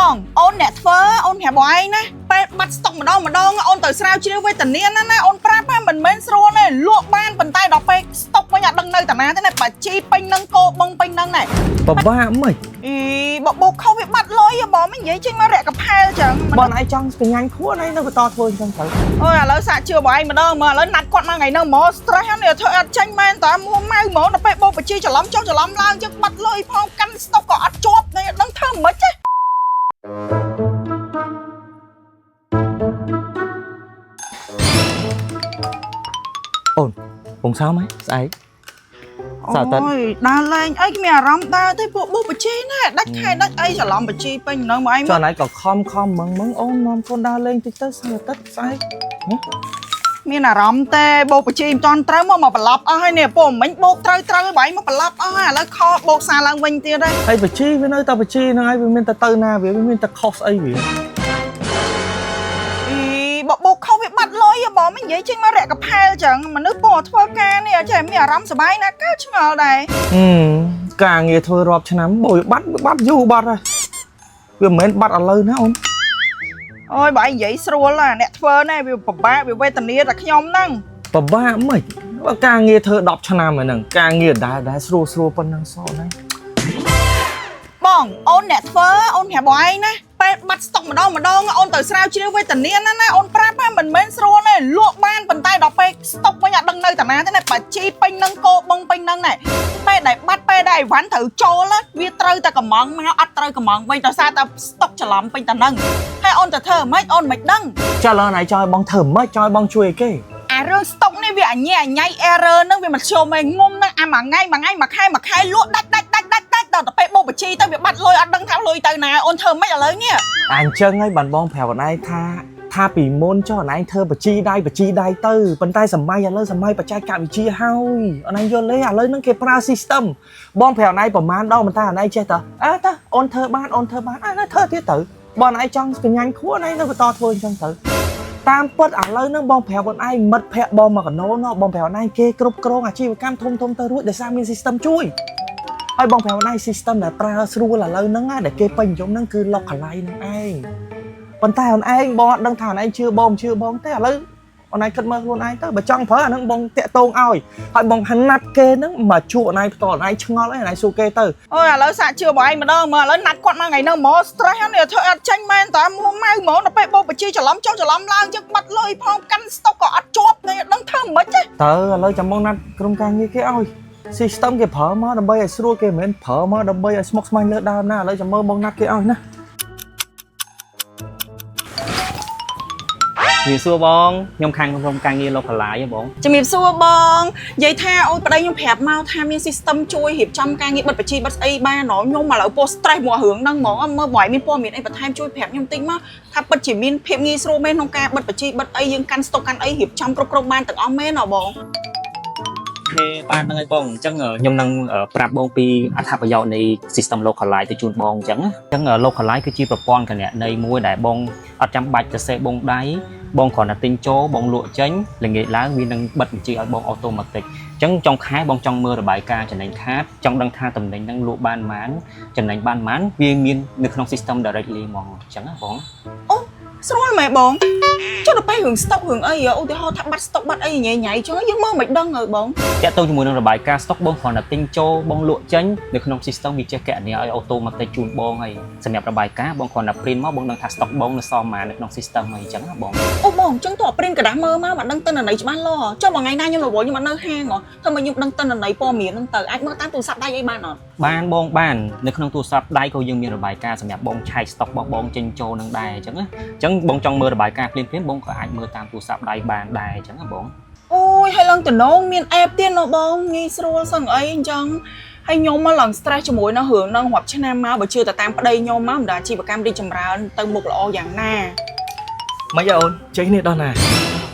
បងអូនអ្នកធ្វើអូនប្រាប់បងឯងណាពេលបាត់ស្តុកម្ដងម្ដងអូនទៅស្រាវជ្រាវវេទនាណាណាអូនប្រាប់ថាមិនមែនស្រួលទេលក់បានប៉ុន្តែដល់ពេលស្តុកវិញអត់ដឹងនៅតាណាទេណាបាជីពេញនឹងគោបងពេញនឹងណែ ពិបាកមិន អីបបោកខុសវាបាត់លុយហ៎បងមិននិយាយចេញមករកកផែលចឹង បងឯងចង់កញ្ញាញ់ខួនឯងនៅបន្តធ្វើអញ្ចឹងទៅ អូយឥឡូវសាកជឿបងឯងម្ដងមើលឥឡូវណាត់គាត់មកថ្ងៃហ្នឹងហ្មង stress ហ្នឹងនេះធ្វើអត់ចេញមែនតើមួម៉ៅហ្មងដល់ពេលបោកបញ្ជីច្រឡំចុះច្រឡំឡើងចឹងបាត់លុយផងកាន់ស្តុកក៏អត់ជាប់នេះដឹងធ្វើមិនទេ អូនពងសោមហ៎ស្អែក សៅរ៍អាទិត្យ អូយដើរលេងអីគ្មានអារម្មណ៍ដើរទេពួកបុះបញ្ជីណែដាច់ខែដាច់អីច្រឡំបញ្ជីពេញហ្នឹងមកឯង ចុះណៃក៏ខំខំមឹងមឹងអូននាំកូនដើរលេងតិចទៅសៅរ៍អាទិត្យស្អែក មានអារម្មណ៍ទេបោកបញ្ជីមិនតាន់ត្រូវមកមកប្រឡប់អស់ហើយនេះពួកមិញបោកត្រូវត្រូវហើយបងឯងមកប្រឡប់អស់ហើយឥឡូវខបោកសារឡើងវិញទៀតហើយ ហើយបជីវានៅតែបជីហ្នឹងហើយវាមានតែទៅណាវាវាមានតែខុសស្អីវា អីបបោកខុសវាបាត់លុយហ៎បងមិននិយាយចេញមករកកផែលចឹងមនុស្សពណ៌ធ្វើការនេះចេះមានអារម្មណ៍សប្បាយណាស់កើតឆ្ងល់ដែរ ហឹមការងារធ្វើរាប់ឆ្នាំបូយបាត់វាបាត់យូរបាត់ហើយវាមិនមែនបាត់ឥឡូវណាអូន អូយបងឯងនិយាយស្រួលណាអ្នកធ្វើណែវាពិបាកវាវេទនាតែខ្ញុំហ្នឹង ពិបាកមិនបើការងារធ្វើ10ឆ្នាំហ្នឹងការងារដែរដែរស្រួលស្រួលប៉ុណ្ណឹងសោះហ្នឹង បងអូនអ្នកធ្វើអូនប្រាប់បងឯងណាពេលបាត់ស្តុកម្ដងម្ដងអូនទៅស្រាវជ្រាវវេទនាណាណាអូនប្រាប់ថាមិនមែនស្រួលទេលក់បានប៉ុន្តែដល់ពេលស្តុកវិញអត់ដឹងនៅតាណាទេណាបាជីពេញនឹងគោបងពេញនឹងណែពេលដែលបាត់ពេលដែលអីវ៉ាន់ត្រូវចូលណាវាត្រូវតែកំងមកអត់ត្រូវកំងវិញដោយសារតែស្តុកច្រឡំពេញតែនឹងហើយអូនទៅធ្វើម៉េចអូនមិនដឹង ចាឥឡូវណៃចង់ឲ្យបងធ្វើម៉េចចង់ឲ្យបងជួយអីគេ អារឿងស្តុកនេះវាអញែអញៃ error ហ្នឹងវាមិនឈមឯងងុំហ្នឹងអាមួយថ្ងៃមួយថ្ងៃមួយខែមួយខែលក់ដាច់ដាច់ដាច់ដាច់ដាច់ដល់ទៅពេលបូកបញ្ជីទៅវាបាត់លុយអត់ដឹងថាលុយទៅណាអូនធ្វើម៉េចឥឡូវនេះ អញ្ចឹងហើយបានបងប្រាប់អនឯងថាថាពីមុនចុះអនឯងធ្វើបជីដៃបជីដៃទៅប៉ុន្តែសម័យឥឡូវសម័យបច្ចេកវិទ្យាហើយអនឯងយល់ទេឥឡូវហ្នឹងគេប្រើ system បងប្រាប់អនឯងប្រហែលដងប៉ុន្តែអនឯងចេះតែអើតាអូនធ្វើបានអូនធ្វើបានអើណាធ្វើទៀតទៅបងអនឯងចង់កញ្ញាញ់ខួនអនឯងនៅបន្តធ្វើអញ្ចឹងទៅតាមពិតឥឡូវហ្នឹងបងប្រាប់អនឯងមិត្តភក្តិបងមកកណោណោះបងប្រាប់អនឯងគេគ្រប់គ្រងអាជីវកម្មធំធំទៅរួចដោយសារមាន system ជួយហើយបងប្រាប់អនឯង system ដែលប្រើស្រួលឥឡូវហ្នឹងណាដែលគេពេញនិយមហ្នឹងគឺ localize ហ្នឹងឯង ប៉ុន្តែអូនឯងបងអត់ដឹងថាអូនឯងជឿបងមិនជឿបងទេឥឡូវអូនឯងគិតមើលខ្លួនឯងទៅបើចង់ប្រើអាហ្នឹងបងតាក់តងឲ្យហើយបងហាណាត់គេហ្នឹងមកជួបអូនឯងផ្ទាល់អូនឯងឆ្ងល់អីអូនឯងសួរគេទៅ អូយឥឡូវសាកជឿបងឯងម្ដងមើលឥឡូវណាត់គាត់មកថ្ងៃហ្នឹងហ្មង stress ហ្នឹងនេះធ្វើអត់ចេញមែនតើមួម៉ៅហ្មងដល់ពេលបូកបញ្ជីច្រឡំចុះច្រឡំឡើងចឹងបាត់លុយផងកាន់ស្តុកក៏អត់ជាប់នេះដឹងធ្វើមិនទេ តើឥឡូវចាំបងណាត់ក្រុមការងារគេឲ្យ system គេប្រើមកដើម្បីឲ្យស្រួលគេមិនមែនប្រើមកដើម្បីឲ្យស្មុគស្មាញលើដើមណាឥឡូវចាំមើលបងណាត់គេឲ្យណា ជំរាបសួរបងខ្ញុំខាងក្រុមការងារ localize ហ៎បង ជំរាបសួរបងនិយាយថាអូយប្តីខ្ញុំប្រាប់មកថាមាន system ជួយរៀបចំការងារបិទបញ្ជីបិទស្អីបានហ៎ខ្ញុំឥឡូវពោះ stress មករឿងហ្នឹងហ្មងមើលបងឯងមានព័ត៌មានអីបន្ថែមជួយប្រាប់ខ្ញុំតិចមកថាពិតជាមានភាពងាយស្រួលមែនក្នុងការបិទបញ្ជីបិទអីយើងកាន់ស្តុកកាន់អីរៀបចំគ្រប់គ្រងបានទាំងអស់មែនហ៎បង គេបានហ្នឹងហើយបងអញ្ចឹងខ្ញុំនឹងប្រាប់បងពីអត្ថប្រយោជន៍នៃ system localize ទៅជូនបងអញ្ចឹងអញ្ចឹង localize គឺជាប្រព័ន្ធគណនេយ្យមួយដែលបងអត់ចាំបាច់ទៅសេបងដៃបងគ្រាន់តែទិញចូលបងលក់ចេញល្ងាចឡើងវានឹងបិទបញ្ជីឲ្យបង automatic អញ្ចឹងចុងខែបងចង់មើលរបាយការណ៍ចំណេញខាតចង់ដឹងថាតំណែងហ្នឹងលក់បានប៉ុន្មានចំណេញបានប៉ុន្មានវាមាននៅក្នុង system directly ហ្មងអញ្ចឹងណាបង ស្រួលមែនបងចុះដល់ពេលរឿងស្តុករឿងអីឧទាហរណ៍ថាបាត់ស្តុកបាត់អីញ៉ៃញ៉ៃចឹងយើងមើលមិនដឹងហើយបង តាក់ទងជាមួយនឹងរបាយការណ៍ stock បងគ្រាន់តែទិញចូលបងលក់ចេញនៅក្នុង system វាចេះកណនាឲ្យ automatic ជូនបងហើយសម្រាប់របាយការណ៍បងគ្រាន់តែ print មកបងដឹងថា stock បងនៅសល់ប៉ុន្មាននៅក្នុង system ហើយអញ្ចឹងណាបង អូបងចឹងតើ print ក្រដាសមើលមកមិនដឹងទិន្នន័យច្បាស់លាស់ចុះមួយថ្ងៃណាខ្ញុំរវល់ខ្ញុំអត់នៅហាងហ៎ធ្វើមកខ្ញុំដឹងទិន្នន័យព័ត៌មានហ្នឹងទៅអាចមើលតាមទូរស័ព្ទដៃអីបានអត់ បានបងបាននៅក្នុងទូរស័ព្ទដៃក៏យើងមានរបាយការណ៍សម្រាប់បងឆែក stock របស់បងចេញចូលនឹងដែរអញ្ចឹងណាអញ្ចឹងបងចង់មើលរបាយការណ៍ភ្លាមៗបងក៏អាចមើលតាមទូរស័ព្ទដៃបានដែរអញ្ចឹងណាបង អូយហើយឡើងតំណងមាន app ទៀតណ៎បងងាយស្រួលសឹងអីអញ្ចឹងហើយខ្ញុំមកឡើង stress ជាមួយនឹងរឿងហ្នឹងរាប់ឆ្នាំមកបើជឿតែតាមប្តីខ្ញុំមកមិនដល់អាជីវកម្មរីកចម្រើនទៅមុខល្អយ៉ាងណា មិនអីអូនចេញនេះដល់ណា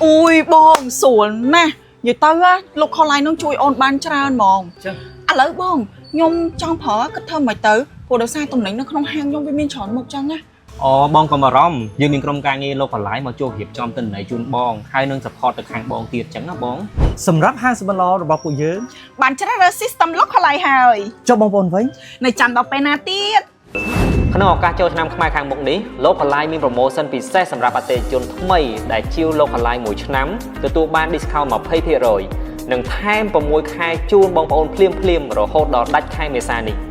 អូយបងស្រួលណាស់និយាយទៅណា localize នឹងជួយអូនបានច្រើនហ្មង ចឹង ឥឡូវបងខ្ញុំចង់ប្រើគិតធ្វើមិនទៅព្រោះដោយសារតំណែងនៅក្នុងហាងខ្ញុំវាមានច្រើនមុខចឹងណា អូបងកុំបារម្ភយើងមានក្រុមការងារ localize មកចូលរៀបចំទិន្នន័យជូនបងហើយនឹង support ទៅខាងបងទៀតអញ្ចឹងណាបង សម្រាប់ហាងសម្លរបស់ពួកយើង បានជ្រើសរើស system localize ហើយ ចុះបងប្អូនវិញ នៅចាំដល់ពេលណាទៀត ក្នុងឱកាសចូលឆ្នាំខ្មែរខាងមុខនេះ Localize មាន promotion ពិសេសសម្រាប់អតិថិជនថ្មីដែលជាវ Localize មួយឆ្នាំទទួលបាន discount 20%និងថែម6ខែជូនបងប្អូនភ្លាមៗរហូតដល់ដាច់ខែមេសានេះ។